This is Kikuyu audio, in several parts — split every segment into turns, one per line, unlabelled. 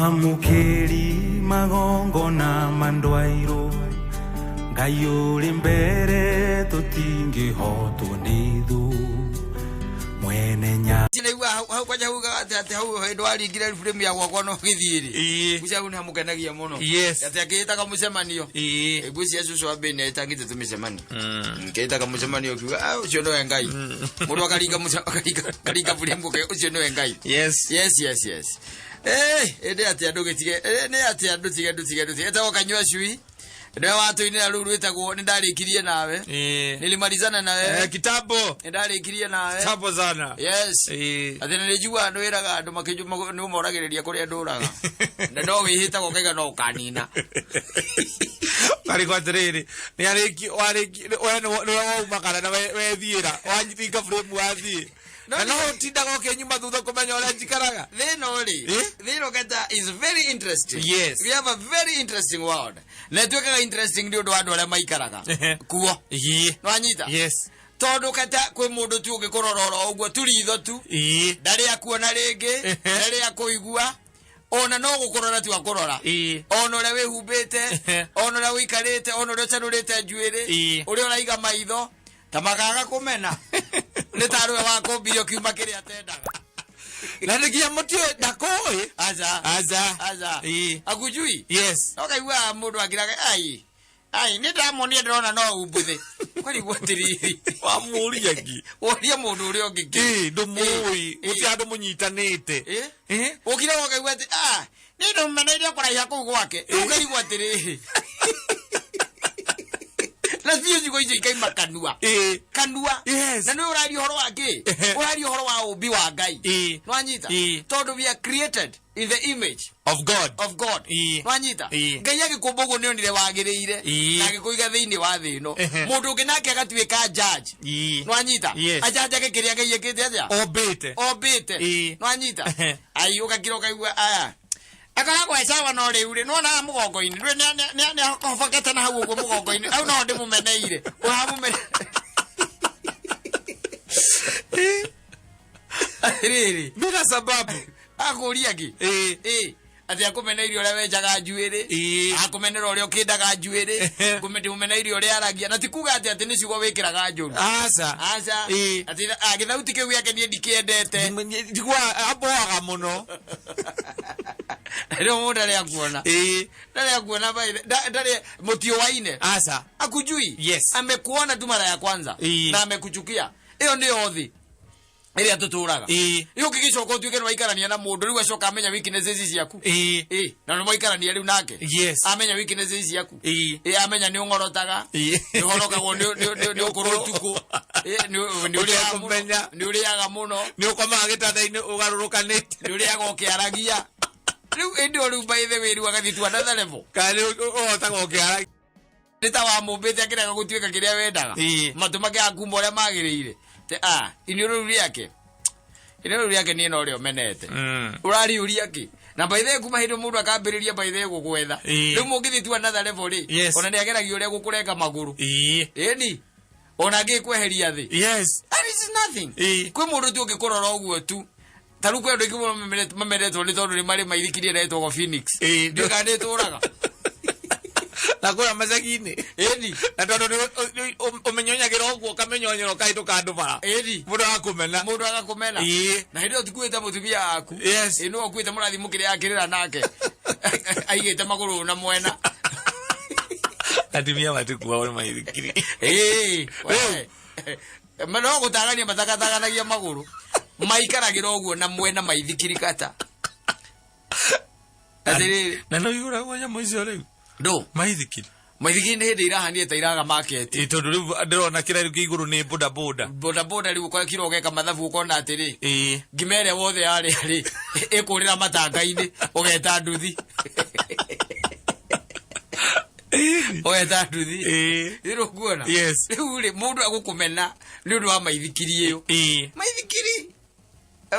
Mwamũkĩri magongona mandwairwo Ngai ũrĩ mbere tũtingĩhotwo nĩ thũ mwene nya
Naigua hau hau kwanja hau atĩ atĩ hau hĩndĩ waringire frame ya gwakwa no gĩthiĩ rĩ. Gucia hau nĩ hamũkenagia mũno. Atĩ akĩĩtaga mũcemanio. Ngwĩciria cũcũ wa Mbĩni nĩetangĩte tũmĩcemanio. Kĩĩtaga mũcemanio ũkiuga "Ah, ũcio nĩwe Ngai. Mũndũ akaringa akaringa frame ũke ũcio nĩwe Ngai. Yes. Eh, ĩndĩ atĩ andũ gĩtige eh, nĩ atĩ andũ tige ndũtige ndũtige etagwo kanyua cui. Nĩwe watũinĩra rũu rwĩtagwo nĩ ndarĩkirie nawe. Nilimalizana na wewe.
Eh, kitambo
Nĩ ndarĩkirie nawe.
kitambo sana
Yes. Atĩ nĩ njiguaga andũ wĩraga andũ makĩnjũ nĩ ũmoragĩrĩria kũrĩa ndũraga. Na no wĩhĩtaga ũkaiga no ũkanina.
ariko atiriri ni ariki wariki we nĩwe wauma kana na wethiĩra wanyitinga frame wathiĩ
No
na no ũtindaga ũkĩnyuma thutha kũmenya ũrĩa njikaraga
Thĩna rĩ,
Eh?
thĩna ũketa is very interesting.
Yes.
We have a very interesting world. Na ĩtuĩkaga interesting nĩ ũndũ wa andũ arĩa maikaraga kuo. Nĩwanyita?
Yes.
Tondũ kata kwĩ mũndũ tu ũngĩkũrora oro ũguo tu ritho tu. Ndarĩ akuona rĩngĩ, ndarĩ akũigua. Ona no gũkũrora tu akũrora. Ona ũrĩa wĩhumbĩte, ona ũrĩa ũikarĩte, ona ũrĩa ũcanũrĩte njuĩrĩ, ũrĩa ũraiga maitho, ta makaga kũmena. Nĩ ta rũwe wakũmbire ũkiuma kĩrĩa atendaga.
Na nĩ nginya mũtiũĩ ndakũĩ.
Aca.
Aca.
Aca. Akujui?
Yes.
No kaigua mũndũ akĩraga ai. Ai nĩ ndamuonia ndĩrona no umbuthĩ. Kwarigwo atĩrĩrĩ.
Wamũria ngi.
Woria mũndũ ũrĩa ũngĩ kĩ.
Ndũmũĩ. Gũtirĩ handũ mũnyitanĩte.
Ũkire ũkaigua atĩ ah nĩ ndũmeneire kũraiha kũu gwake. Ũkarigwo atĩrĩrĩ. Na biũ ciugo icio ikaima kanua. Kanua.
Yes.
Na nĩ ũraria ũhoro wa kĩ? Ũraria ũhoro wa ũmbi wa Ngai. Nĩwanyita? Tondũ we are created in the image
of God.
Of God. Nĩwanyita? Ngai agĩkũmba ũguo nĩonire wagĩrĩire na agĩkũiga thĩinĩ wa thĩ ĩno. Mũndũ ũngĩ nake agatuĩka judge. Nĩwanyita?
Yes.
Ajanjage kĩrĩa Ngai ekĩte atĩa?
Ombĩte.
Ombĩte. Nĩwanyita? Ai ũgakira ũkaigua aya. Akoragwo e sawa no rĩu rĩ, nĩwona haha mũgongo-inĩ, ndũĩ nĩahobokete na hau ũguo mũgongo-inĩ, hau noho ndĩmũmeneire. Ũramũmene. Atĩrĩrĩ.
Bila sababu.
Akũria kĩ? Atĩ akũmeneire ũrĩa wenjaga njuĩrĩ. Akũmenera ũrĩa ũkĩndaga njuĩrĩ. Ndĩmũmeneire ũrĩa aragia. Na ti kuga atĩ atĩ nĩ ciugo wĩkĩraga njũru.
Aca.
Aca. Atĩ gĩthauti kĩu gĩake niĩ ndikĩendete.
Njiguaga amboaga mũno.
Rĩu mũndũ ndarĩ akuona. Ndarĩ akuona by the- ndarĩ mũtiũaine.
Aca.
Akujui.
Yes.
Amekuona tu mara ya kwanza. Na amekuchukia. Ĩyo nĩyo thĩ ĩrĩa tũtũraga. Rĩu ũngĩgĩcoka ũtuĩke nĩ waikarania na mũndũ rĩu acoka amenya weaknesses ciaku. Na nĩ mwaikarania rĩu nake.
Yes.
Amenya weaknesses ciaku. Amenya nĩ ũng'orotaga. Nĩ ũhorokagwo nĩ ũkũrũ ũtukũ. Nĩ ũrĩaga mũno.
Ũtekũmenya.
Nĩ ũrĩaga mũno.
Nĩ ũkomaga gĩtanda-inĩ ũgarũrũkanĩte.
Nĩ ũrĩaga ũkĩaragia. Rĩu ĩndĩ o rĩu by the way rĩu agathiĩ to another level.
Kana nĩ ũhotaga ũkĩaragia.
Nĩ ta wamũmbĩte akĩrega gũtuĩka kĩrĩa wendaga. Matũ makĩaga kuma ũrĩa magĩrĩire. Te a iniũrũ rĩu rĩake. Iniũrũ rĩu rĩake niĩ no rĩo menete. Ũrariũria kĩ? Na by the way kuma hĩndĩ mũndũ akambĩrĩria by the way gũgwetha. Rĩu mũngĩthiĩ to another level rĩ.
Yes.
Ona nĩ ageragia ũrĩa gũkũrenga magũrũ. Ĩni. Ona angĩkweheria thĩ.
Yes.
That is nothing. Kwĩ mũndũ tu ũngĩkũrora ũguo tu. Ta rĩu kwĩ andũ aingĩ mũno mamenetwo nĩ tondũ nĩ marĩ maithikiri ĩrĩa ĩtagwo Phoenix. Ndiũĩ kana nĩ ĩtũraga.
Na kũrĩa macagi-inĩ.
Ĩni.
Na tondũ nĩ ũmenyonyagĩra ũguo ũkamenyonyera ũkahĩtũka andũ bara.
Ĩni.
Mũndũ agakũmena.
Mũndũ agakũmena. Na hĩndĩ ĩyo tikuĩte mũtumia waku.
Yes.
Ĩ nĩwe ũkuĩte mũrathiĩ mũkĩrĩa akĩrĩra nake. Aigĩte magũrũ na mwena.
Atumia matikuagwo nĩ maithikiri.
Ĩĩ. We. No gũtagania matagataganagia magũrũ. Maikaragĩra ũguo na mwena maithikiri kata. Atĩrĩrĩ.
Na no igũragwo nyamũ icio rĩu.
Ndũ?
Maithikiri.
Maithikiri nĩ hĩndĩ irahanire ta iraga market.
Ĩ tondũ rĩu ndĩrona kĩrĩa rĩu kĩ igũrũ nĩ boda boda.
Boda boda rĩu ũkora ũgeka mathabu ũkona atĩrĩ. Ngima ĩrĩa wothe yarĩa rĩ ĩkũrĩra matanga-inĩ ũgeta nduthi. Ũgeta nduthi. Nĩ ũkuona?
Yes.
Rĩu rĩ mũndũ agũkũmena nĩ ũndũ wa maithikiri ĩyo. Maithikiri.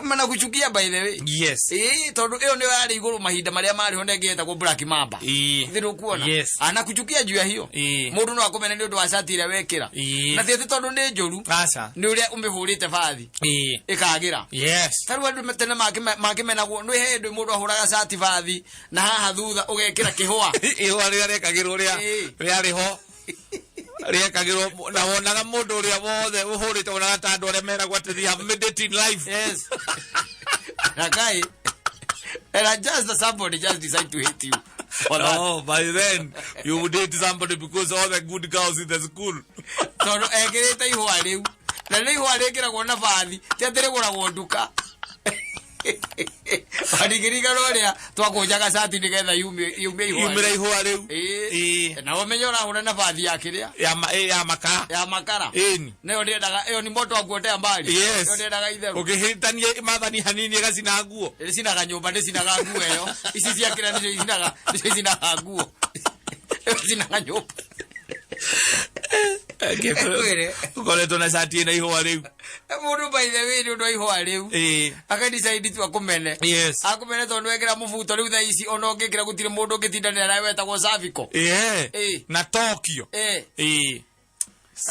Manakuchukia by the way.
Yes.
Ĩĩ, tondũ ĩyo nĩyo yarĩ igũrũ mahinda marĩa marĩ ho na ĩngĩ yetagwo Black Mamba.
Ĩĩ.
Thĩ ndũkuona?
Yes.
Anakuchukia juu ya hiyo.
Ĩĩ.
Mũndũ no akũmene nĩ ũndũ wa cati ĩrĩa wekĩra.
Ĩĩ.
Na ti atĩ tondũ nĩ njũru.
Aca.
Nĩ ũrĩa ũmĩhũrĩte bathi.
Ĩĩ.
Ĩkagĩra.
Yes.
Ta rĩu andũ tene makĩmenagwo nĩ hĩndĩ mũndũ ahũraga cati bathi na haha thutha ũgekĩra kĩhũa.
Ihũa rĩrĩa rĩekagĩrwo rĩa
Ĩĩ.
rĩarĩ ho rĩekagĩrwo na wonaga mũndũ ũrĩa wothe ũhũrĩte wonaga ta andũ arĩa meragwo atĩ they have made it in life.
Yes. Nakai. And I just somebody just decide to hate you. For that.
No, by then you would date somebody because all the good girls in the school.
Tondũ ekĩrĩte ihũa rĩu. Na nĩ ihũa rĩkĩragwo na bathi, ti atĩ rĩgũragwo nduka. Warigĩrigana ũrĩa twakũnjaga cati nĩgetha yume yume ihũa.
Yumĩra ihũa rĩu.
Ĩĩ.
Ĩĩ.
Na ũmenye ũrahũra na bathi ya kĩrĩa?
Ya ma, ya makara.
Ya makara.
Ĩni.
Nayo ndĩendaga, ĩyo ni moto wa kuotea mbali.
Yes.
Ĩyo ndĩendaga itherũ.
Ũkĩhĩtania mathani hanini ĩgacina nguo.
Ĩcinaga nyũmba ndĩcinaga nguo ĩyo. Ici cia kĩrĩa nĩcio icinaga, nĩcio icinaga nguo. Ĩyo ĩcinaga nyũmba. Ngwĩre.
Ũkoretwo na cati ĩna ihũa rĩu.
Mũndũ by the way nĩ ũndũ wa ihũa rĩu.
Ĩĩ.
Akadecide tu akũmene.
Yes.
Akũmene tondũ wekĩra mũbuto rĩu thaa ici ona ũngĩkĩra gũtirĩ mũndũ ũngĩtindanĩra nawe wetagwo cervical.
Ĩĩ.
Ĩĩ.
Na Tokyo.
Ĩĩ.
Ĩĩ.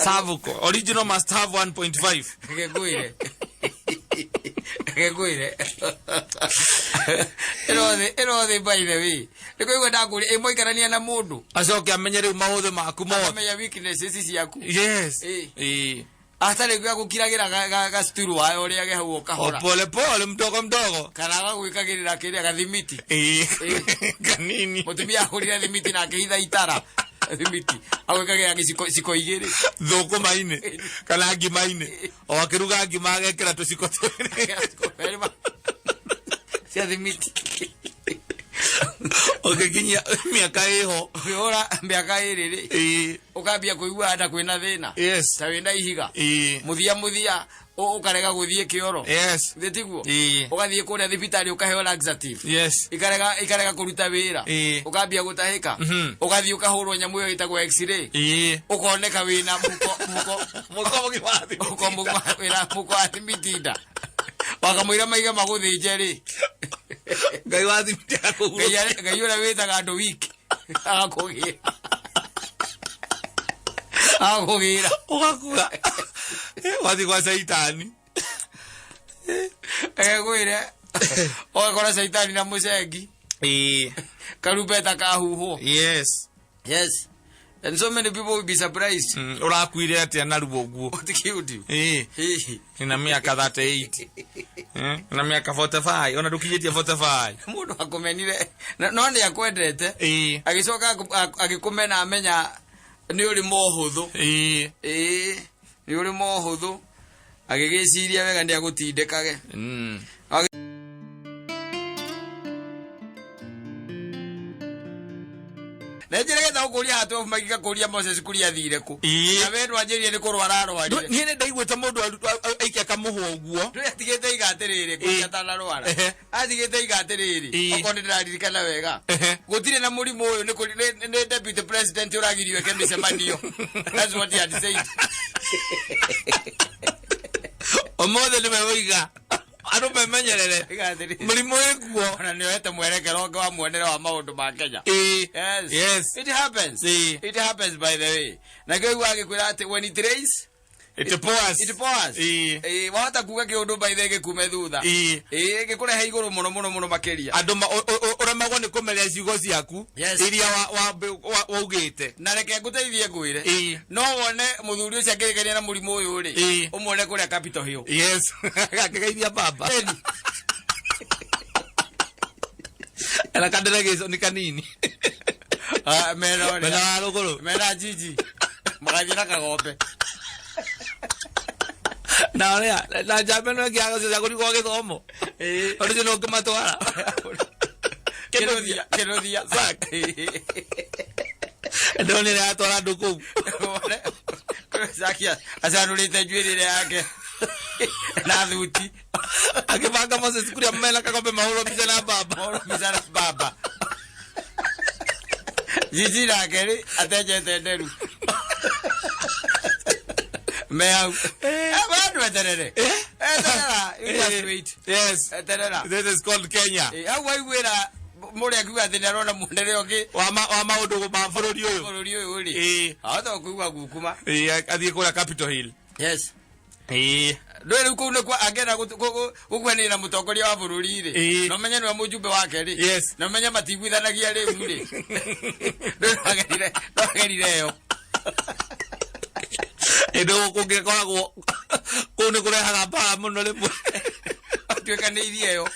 Cervical. Original must have 1.5.
Reke ngwĩre. Reke ngwĩre. Ĩrothĩ ĩrothĩ by the way. Nĩ kũigua ndakũria ĩ mwaikarania na mũndũ.
Acoke amenye rĩu maũthĩ maku mothe.
Akamenya weaknesses ciaku.
Yes.
Ĩĩ.
Ĩĩ.
Atarĩ gĩa gũkiragĩra gacuturu wayo ũrĩa ge hau
O
ũkahora.
pole pole mdogo mdogo.
Kana agagwĩkagĩrĩra kĩrĩa gathimiti.
Ĩĩ.
Ĩĩ.
Kanini.
Mũtumia ahũrire thimiti na akĩhitha itara. Thimiti. Agwĩkagĩra gĩciko ciko igĩrĩ.
Thũkũma-inĩ kana ngima-inĩ. O akĩruga ngima agekĩra tũciko twĩrĩ.
Cia thimiti.
Ũgĩkinyia mĩaka ĩho.
Ũkĩhũra mĩaka ĩrĩ rĩ.
Ĩĩ.
Ũkambia kũigua nda kwĩna thĩna.
Yes.
Ta wĩna ihiga.
Ĩĩ.
Mũthia mũthia ũkarega gũthiĩ kĩoro.
Yes.
Thĩ tiguo?
Ĩĩ.
Ũgathiĩ kũrĩa thibitarĩ ũkaheo laxative.
Yes.
Ikarega ikarega kũruta wĩra.
Ĩĩ.
Ũkambia gũtahĩka. Ũgathiĩ ũkahũrwo nyamũ ĩyo ĩtagwo x-ray.
Ĩĩ.
Ũkoneka wĩna mũko mũko
Mũko mũgima wa thimiti.
mũko mũgima wĩna mũko wa thimitinda. Wakamũira maiga magũthĩnje rĩ.
Ngai wa thimiti akũhurũkia.
Ngai ũrĩa wĩtaga andũ wiki. Agakũgĩra. Agakũgĩra.
Ũgakua. Wathiĩ gwa caitani.
Egwĩre. Ũgakora caitani na mũcengi.
Ĩĩ.
Karumbeta kahuhwo.
Yes.
Yes. And so many people will be surprised.
Ũrakuire atĩa narua ũguo?
What killed you?
Ĩĩ.
Hihi.
Na mĩaka 38. Na mĩaka 45. Ona ndũkinyĩtie 45.
Mũndũ akũmenire no nĩ akwendete.
Ĩĩ.
Agĩcoka agĩkũmena amenya nĩ ũrĩ mohũthũ.
Ĩĩ.
Ĩĩ. Nĩ ũrĩ mohũthũ. Agĩgĩciria wega nĩ agũtindĩkage. Na njĩrĩgĩte gũkũria haha 12 magika kũria Moses kũria athire kũ.
Ĩĩ.
Na we ndwanjĩrire nĩ kũrwara arwarire.
Niĩ nĩ ndaiguĩte mũndũ aikia kamũhwa ũguo.
Ndũrĩ atigĩte iga atĩrĩrĩ kũria
Ĩĩ.
atanarwara.
Ehe.
Atigĩte iga atĩrĩrĩ.
Ĩĩ.
Okorwo nĩ ndĩraririkana wega.
Ehe.
Gũtirĩ na mũrimũ ũyũ nĩ nĩ deputy president ũragirio eke mĩcemanio. That's what he had said.
Ũmũthĩ nĩwe wĩiga. Andũ memenyerere.
Iga atĩrĩrĩ.
Mũrimũ wĩkuo.
Ona nĩ oete mwerekero ũngĩ wa muonere wa maũndũ ma Kenya.
Ĩĩ.
Yes.
Yes.
It happens.
Ĩĩ.
It happens by the way. Na kĩo igua agĩkwĩra atĩ when it rains
It pours.
it pours.
Ĩĩ.
Ĩĩ, wahota kuga kĩũndũ by the way gĩkume thutha.
Ĩĩ.
Ĩĩ, gĩkũrehe igũrũ mũno mũno mũno makĩria.
Andũ ũremagwo nĩ kũmeria ciugo ciaku
Yes.
iria waugĩte.
Na reke ngũteithie ngwĩre.
Ĩĩ.
No wone mũthuri ũcio akĩrĩkania na mũrimũ ũyũ rĩ.
Ĩĩ.
Ũmuone kũrĩa Capitol Hill.
Yes. Akĩgeithia baba.
Ĩni.
Na kanderegĩco nĩ kanini.
Ah, mena ũrĩa.
Mena wa rũgũrũ.
Mena jiji. Magathiĩ na kagombe.
Na ũrĩa na njamba ĩno ĩngĩ ya gũcoca kũrigwo gĩthomo.
Ĩĩ.
Tondũ ũcio no ũngĩmatwara.
Kĩnuthia. Kĩnuthia.
Zack. Ndonire atwara andũ kũu.
Zaki acanũrĩte njuĩrĩ ĩrĩa yake na thuti.
Akĩbanga Moses kũrĩa mena kagombe mahũrwo mbica na baba.
Mahũrwo mbica na baba. Jiji nake rĩ atenjete nderu. Me hau. Andũ eterere. Eterera, you just wait.
Yes.
Eterera.
This is called Kenya.
Hau waiguĩra mũrĩa akiuga atĩ nĩarona muonere ũngĩ
Wa ma wa maũndũ ma bũrũri ũyũ.
bũrũri ũyũ rĩ. Ahota kũigua ngukuma.
Athiĩ kũrĩa Capitol Hill.
Yes. Ndũĩ rĩu kũu nĩkuo angĩenda gũkuhanĩrĩria na mũtongoria wa bũrũri rĩ. Na ũmenye nĩwe mũjumbe wake rĩ.
Yes.
Na ũmenye matiguithanagia rĩu rĩ. Ndũĩ no agerire ĩyo.
Ĩndĩ kũngĩkoragwo kũu nĩ kũrehaga mbara mũno rĩmwe.
Tuĩkanĩirie ĩyo.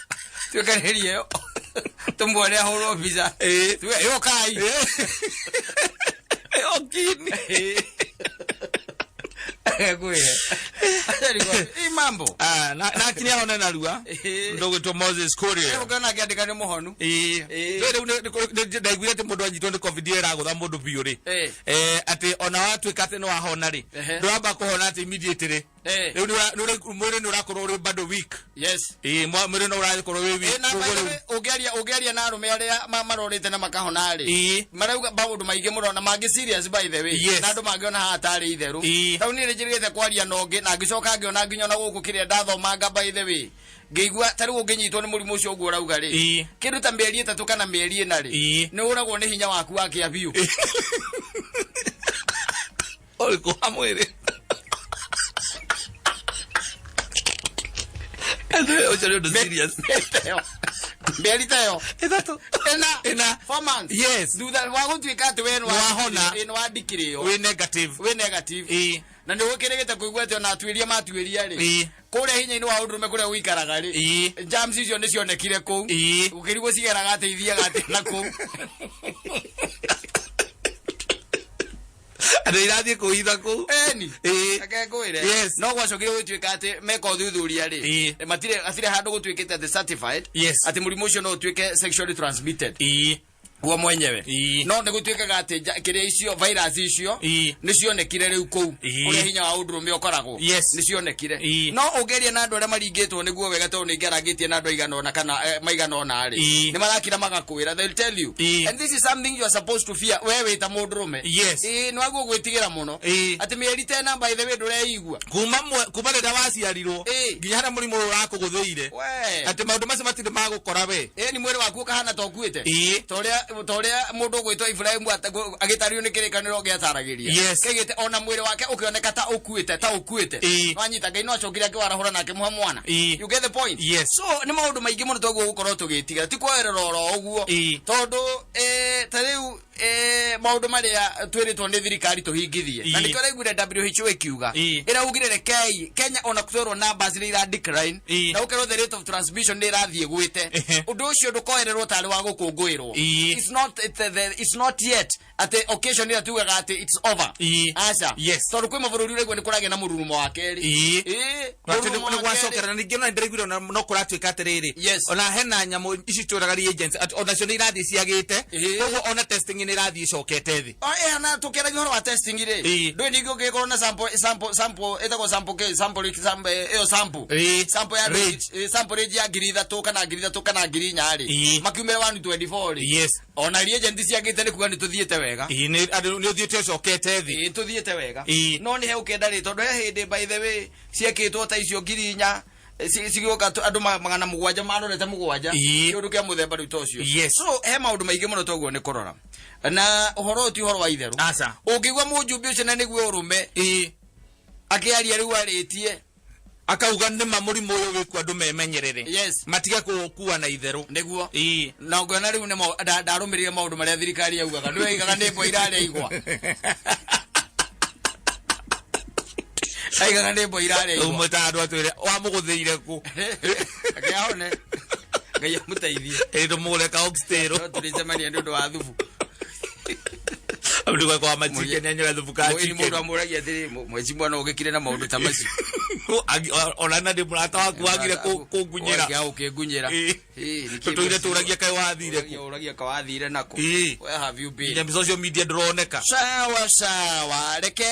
Tuĩkanĩirie ĩyo. Tũmuone ahũrwo mbica. Tuge ĩyo kai.
Okini.
Ngwĩre. Ĩ mambo.
Ah, na akinya hone narua. Ndũgwĩtwo Moses Kuria.
Ũkĩona akĩandĩka nĩ mũhonu.
Ĩĩ. Rĩu ndaiguire atĩ mũndũ anyitwo nĩ COVID ĩragũtha mũndũ biũ rĩ. Atĩ ona watuĩka atĩ nĩ wahona rĩ. Ndũramba kũhona atĩ immediately. Rĩu mwĩrĩ nĩ ũrakorwo ũrĩ bado weak.
Yes.
Ĩĩ, mwĩrĩ no ũrakorwo wĩ weak.
Na
Koguo rĩu
ũngĩaria na arũme arĩa marorĩte na makahona rĩ. Marauga maũndũ maingĩ mũno na mangĩ serious, by the way. Na andũ mangĩona haha tarĩ itherũ. Rĩu niĩ nĩnjĩrĩgĩte kwaria na ũngĩ na ngĩcoka ngĩona nginya ona gũkũ kĩrĩa ndathomanga, by the way. Ngĩigua ta rĩu ũngĩnyitwo nĩ mũrimũ ũcio ũguo ũrauga rĩ. Kĩndũ ta mĩeri 3 kana mĩeri 4 rĩ. Nĩ ũragwo nĩ hinya waku wa kĩa biũ.
Ũrĩkũ wa mwĩrĩ? Ũcio nĩ ũndũ serious.
Mĩeri ta ĩyo.
3.
4.
4.
4 months.
Yes.
Thutha wa gũtuĩka atĩ we
Nĩ wahona.
nĩ wandikĩrĩo.
Wĩ negative.
Wĩ negative. Na nĩ ũkĩrĩgĩte kũigua atĩ ona atuĩria matuĩria rĩ. Kũrĩa hinya-inĩ wa ũndũrũme kũrĩa ũikaraga rĩ. Germs icio nĩ cionekire kũu. Ũkĩrigwo cigeraga atĩ ithiaga atĩ na kũu.
Andũ irathiĩ kũhitha kũu.
Eni.
Ĩĩ.
Reke ngwĩre.
Yes.
No gwacokire gũtuĩka atĩ meka ũthuthuria rĩ. Matirĩ hatirĩ handũ gũtuĩkĩte atĩ certified. Atĩ mũrimũ ũcio no ũtuĩke sexually transmitted. Guo mwenyewe. No nĩ gũtuĩkaga atĩ kĩrĩa icio virus icio nĩ cionekire rĩu kũu kũrĩa hinya wa ũndũrũme ũkoragwo. Nĩ cionekire. No ũngĩaria na andũ arĩa maringĩtwo nĩguo wega, tondũ nĩ ngĩarangĩtie na andũ aigana ũna kana maigana ũna rĩ. Nĩ marakira magakwĩra, they'll tell you. And this is something you are supposed to fear we wĩ ta mũndũrũme. Ĩĩ, nĩ waguo gwĩtigĩra mũno. Atĩ mĩeri ta 4, by the way, ndũreigua.
Kuma rĩrĩa waciarirwo nginya harĩa mũrimũ ũyũ ũrakũgũthĩire.
We.
Atĩ maũndũ macio matirĩ magũkora we.
Ĩĩ, ni mwĩrĩ waku ũkahana ta ũkuĩte. Ta ũrĩa mũndũ ũgwĩtwo Ibrahim agĩtario nĩ kĩrĩkanĩro gĩataragĩria. Kaigĩte ona mwĩrĩ wake ũkĩoneka ta ũkuĩte ta ũkuĩte. Wanyita Ngai no acokire akĩwarahũra na akĩmũhe mwana. You get the point?
Yes.
So nĩ maũndũ maingĩ mũno twaguo gũkorwo tũgĩtigĩra, ti kuoerera oro ũguo. Tondũ ta rĩu maũndũ marĩa twĩrĩtwo nĩ thirikari tũhingithie. Na nĩkĩo ũraiguire WHO ĩkiuga. Ĩraugire rekei Kenya ona kũtwerwo numbers nĩ ira decline. Na gũkerwo the rate of transmission nĩ ĩrathiĩ gwĩte. Ũndũ ũcio ndũkoererwo tarĩ wa gũkũngũĩrwo. It's not it, the, it's not yet atĩ occasion ĩrĩa tugaga atĩ it's over. Aca. Tondũ kwĩ mabũrũri ũraigua nĩ kũragĩa na mũrurumo wa kerĩ.
Atĩ
Mũrurumo
nĩ
wa kerĩ.
gwacokera na ningĩ ona ndĩraiguire ona no kũratuĩka atĩrĩrĩ, ona hena nyamũ ici twĩraga reagents atĩ onacio nĩ irathiĩ ciagĩte, koguo ona testing nĩ irathiĩ icokete thĩ.
Oh, na tukĩaragia ũhoro wa testing rĩ. Ndũĩ ningĩ ũngĩkorwo na sample ĩtagwo sample k sample sample ĩyo sample sample ya
Range.
Sample range ya 3000 kana 3000 kana 4000 rĩ. Makiumĩra 124 rĩ. Ona reagent ciagĩte nĩ kuga nĩ tũthiĩte wega.
Ĩĩ, nĩ andũ nĩ ũthiĩte ũcokete thĩ.
Ĩĩ, tũthiĩte wega. No nĩ he ũkenda rĩ, tondũ he hĩndĩ, by the way, ciekĩtwo ta icio 4000 cigĩũka andũ 700 marorete 7. Kĩũndũ kĩa mũthemba rĩu ta ũcio. So he maũndũ maingĩ mũno toguo nĩ kũrora na ũhoro ũyũ ti ũhoro wa itherũ.
Aca.
Ũngĩigua mũjumbe ũcio na nĩguo ũrũme akĩaria rĩu arĩtie
akauga nĩma mũrimũ ũyũ wĩkuo, andũ memenyerere, matige kũũkua na itherũ.
Nĩguo. Na ũngĩona rĩu nĩ ndarũmĩrĩire maũndũ marĩa thirikari yaugaga, ndũigaga nĩ mbwa irarĩa igwa, aigaga nĩ mbwa irarĩa igwa.
Ũmwe ta andũ atwĩre wamũgũthĩire kũ.
Akĩahone, Ngai amũteithie.
Ĩ, ndũmũgũre ka oxtail.
No tũrĩcemania nĩ ũndũ wa thubu.
Andũ kwa machicken anyua thubu ka
Mũini
chicken.
mũndũ amũragia atĩrĩ, mweci mwana ũgĩkire na maũndũ ta macio.
Ona na ndĩ mũrata waku wagire kũngunyĩra.
Ũkĩngunyĩra.
Tũtũire tũragia kaĩ wathire kũ.
Ũragia kawathire nako. Where have you been?
Nginya social media ndũroneka.
Sawa sawa, reke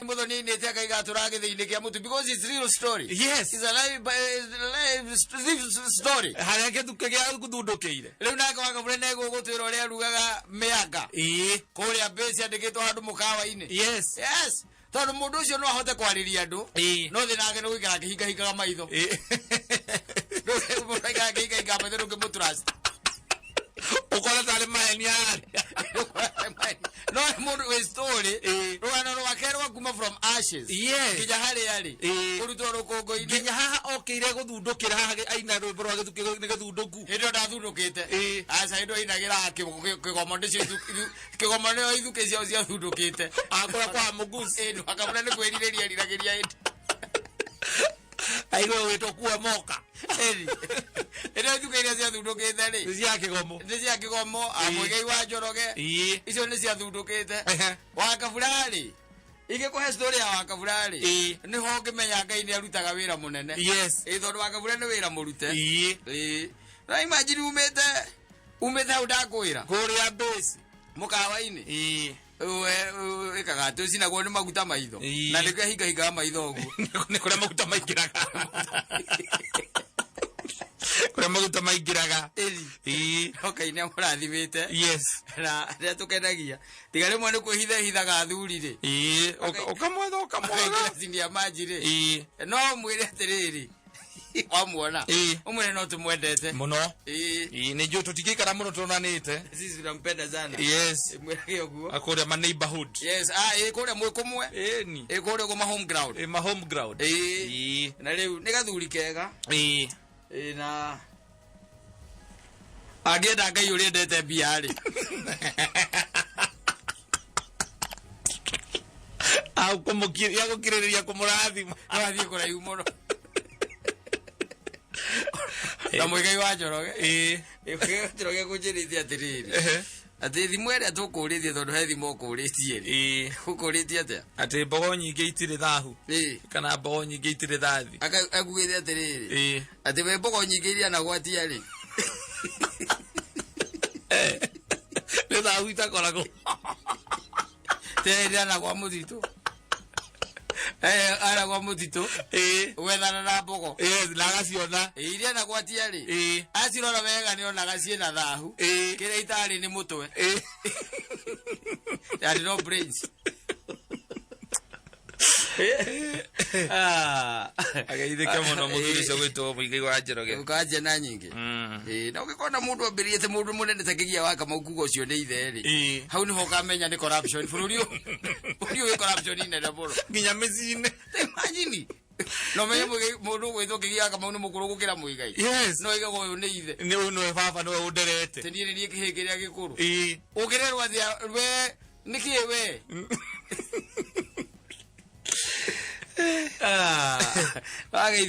Muthoni nĩ te akaiga tũragĩthĩ-inĩ kĩa mũtu because it's real story.
Yes.
It's a live story.
Harĩa gĩthukĩ gĩa gũthundũkĩire.
Rĩu nake wakabure negũgũtwĩra ũrĩa arugaga mĩanga kũrĩa mbĩ ciandĩkĩtwo handũ mũkawa-inĩ.
Yes.
Yes, tondũ mũndũ ũcio no ahote kwarĩria andũ, no thĩna wake nĩ gũikara akĩhingahingaga maitho. Mũndũ aikara akĩhingahingaga maitho, ndũngĩmũtrust.
Ũkona tarĩ maheni araria.
No mũndũ wĩ story, rũgano rwake rwa kuma from ashes nginya harĩa arĩ, kũrutwo rũkũngũ-inĩ
nginya haha okĩire gũthundũkĩra haha aina rwĩmbo rwa gĩthukĩ nĩ gĩthundũku.
Hĩndĩ ĩyo ndathundũkĩte. Aca, hĩndĩ ĩyo ainagĩra kĩgomo nĩcio kĩgomo nĩyo ithukĩ ciao ciathundũkĩte.
Akũra kwa mũguci.
Ĩĩ, akabura nĩ kwĩrirĩria eriragĩria hĩndĩ.
Aigua gwĩtwo kuwa moka.
Ĩni. Hĩndĩ ĩyo ithukĩ iria ciathundũkĩte rĩ,
nĩ cia kĩgomo.
Nĩ cia kĩgomo, amũigai wa Njoroge. Icio nĩ ciathundũkĩte. Wakabura rĩ, ingĩkũhe story ya wakabura rĩ, nĩho ũngĩmenya Ngai nĩ arutaga wĩra mũnene. Ĩĩ, tondũ wakabura nĩ wĩra mũrute. Ĩĩ. Na imagine umĩte hau ndakwĩra
kũrĩa base
mũkawa-inĩ, ĩkaga atĩ ũcinagwo nĩ maguta maitho. Na nĩkĩo hingahingaga maitho ũguo.
Nĩ kũrĩa maguta maingĩraga, kũrĩa maguta maingĩraga.
Ĩni. No Ngai nĩ amũrathimĩte. Na rĩrĩa tũkenagia tiga rĩmwe nĩ kwĩhitha hithaga athuri rĩ.
Ũkamwetha ũkamwaga.
Akaingĩra chini ya maji rĩ. No mwĩre atĩrĩrĩ, wamuona, ũmwĩre no tũmwendete
mũno.
Ĩĩ.
Nĩ njũĩ tũtingĩikara mũno tuonanĩte.
Sisi tunampenda sana. Mwĩrage ũguo.
Kũrĩa ma neighborhood.
Yes, ah, ĩĩ, kũrĩa mwĩ kũmwe.
Ĩni.
Ĩĩ, kũrĩa ũguo ma home ground.
Ĩĩ, ma home ground.
Ĩĩ. Na rĩu nĩ gathuri kega. Ĩĩ, na angĩenda Ngai ũrĩa endete mbia rĩ,
Au kũmũkirĩria gũkirĩrĩria kũmũrathima.
No athiĩ kũraihu mũno na Mũigai wa Njoroge. Ĩĩ, Mũigai wa Njoroge kũnjĩrĩte atĩrĩrĩ, atĩ thimũ ĩrĩa tũkũrĩtie, tondũ he thimũ ũkũrĩtie rĩ, ũkũrĩtie atĩa?
Atĩ mbogo nyingĩ itirĩ thahu. Kana mbogo nyingĩ itirĩ thathi.
Akugĩte atĩrĩrĩ, atĩ we mbogo nyingĩ iria nagwatia rĩ,
Nĩ thahu itakoragwo.
Tĩrĩa nagwa mũtitũ, aragwa mũtitũ gwethana na mbogo.
Yes, na agaciona.
Ĩĩ, iria nagwatia rĩ, acirora wega nĩonaga ciĩna thahu. Kĩrĩa itarĩ nĩ mũtwe. Yarĩ no brains. Ah.
Ageithĩke mũno mũthuri ũcio gwĩtwo Mũigai wa Njoroge.
Ũkanjia na nyingĩ. Ĩĩ, na ũngĩkona mũndũ ambĩrĩrie mũndũ mũnene ta kĩgia wa Kamau kuga ũcio nĩ ithe rĩ, hau nĩho ũkamenya nĩ corruption bũrũri ũyũ. Bũrũri ũyũ wĩ corruption nene mũno.
Nginya mĩciĩ-inĩ.
Imagine, no menye mũndũ ũgwĩtwo kĩgia wa Kamau nĩ mũkũrũ gũkĩra Mũigai. No aigaga ũyũ nĩ ithe.
Nĩ ũyũ nĩwe baba, nĩwe ũnderete.
Atĩ niĩ nĩ niĩ kĩhĩ kĩrĩa gĩkũrũ. Ũngĩrerwo atĩa we nĩkĩĩ we? Ah, wagei.